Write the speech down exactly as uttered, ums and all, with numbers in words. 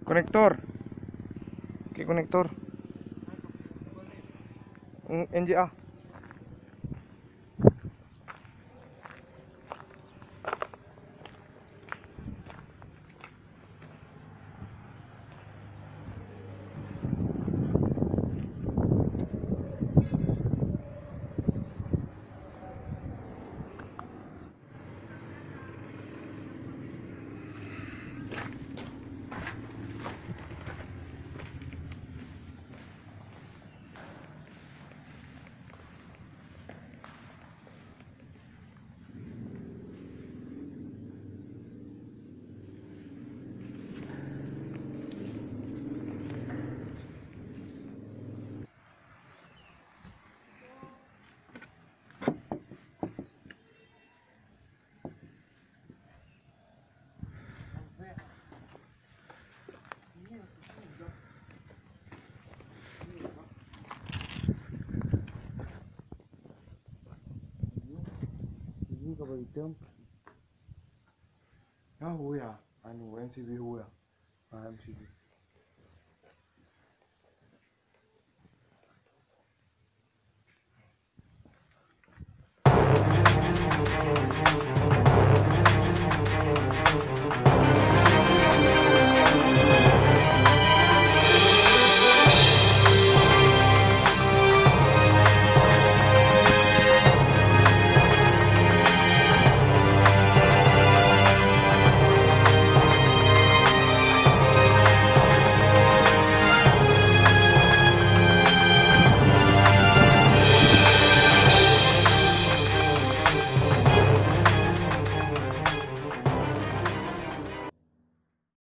Konektor. Oke, konektor. N J A. Ini kapal hitam. Ah, oh ya, anu, M C B, oh ya. Ah, M C B.